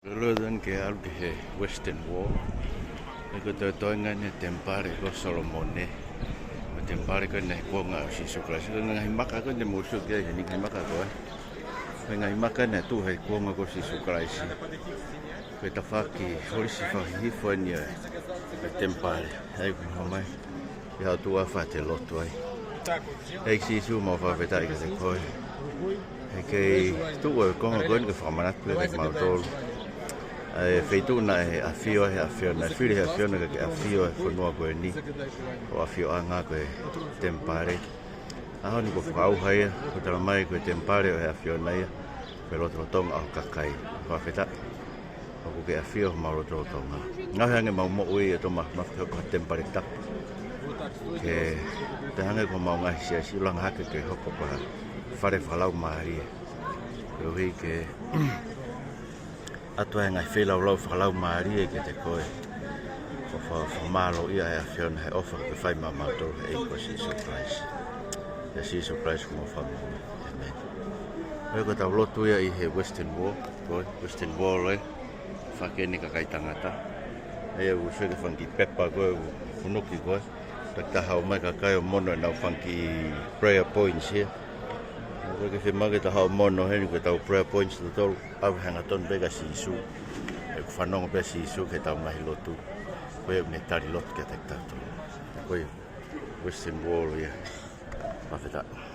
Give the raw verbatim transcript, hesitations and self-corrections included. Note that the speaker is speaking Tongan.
Loloton ke ʻalu ki he Western Wall. ʻE ko e toenga eni e temipale ko Solomone. Ko e temipale ko eni he kuonga ʻo Sīsū Kalaisi. Ko e ngaahi maka ko eni te mou sio ki ai, he ngaahi maka ko ē. Ko e ngaahi maka eni ʻe tuʻu he kuonga ko Sīsū Kalaisi. Ko e tafaʻaki holisi fakahihifo eni e temipale. ʻAi ko e hā mai. ʻIa ʻOtua, fai ʻete lotu ai. ʻEiki Sīsū, mau fakafetaʻi kiate koe. He kei tuʻu e konga ko eni ke fakamanatu kiate kimautolu ʻa e feituʻu naʻe ʻafio ai e ʻAfiona, naʻe fili he ʻAfiona ke ke ʻafio he fonua ko eni. ʻO ʻafioʻanga ko e temipale. ʻAho ni kuo fakaʻauha ia, kuo tala mai ko e temipale ʻo e ʻAfiona ia, ko e lotolotonga ʻo e kakai. Fakafetaʻi. ʻOku ke ʻafio homau lotolotonga. Ngaohi ange ʻemau moʻui ʻe Tōmasi Mafi ke hoko ha temipale tapu. Ke te hangē ko homau ngaahi siasi, langa hake ke hoko ko ha fale fakalaumālie. Koeʻuhi ke ʻatu ai e ngaahi feilaulau fakalaumālie kiate koe. ʻO fa-, fakamālōʻia e ʻAfiona he ʻofa kuo ke fai maʻamautolu he ʻEiki ko Sīsū Kalaisi. ʻIa Sīsū Kalaisi ko homau Fakamoʻui. ʻĒmeni. ʻOku tau lotu ia ʻi he Western Wall, ko e Western Wall ē, faki eni e kakai tangata. ʻA ia ʻoku sio ki he fanga kiʻi pepa ko ē ʻoku funuki ko ē. Taki taha ʻomai e kakai ʻo mono ʻenau fanga kiʻi prayer points ia. Ko e ke fie maʻu ke tau haʻu ʻo mono heni ko ʻetau prayer points ʻatautolu, ʻave hangatonu pē kia Sīsū. ʻOku fanongo pē Sīsū ki heʻetau ngaahi lotu. Ko ia ʻoku ne tali lotu kiate kitautolu. Ko e Western Wall ia. Fakafetaʻi.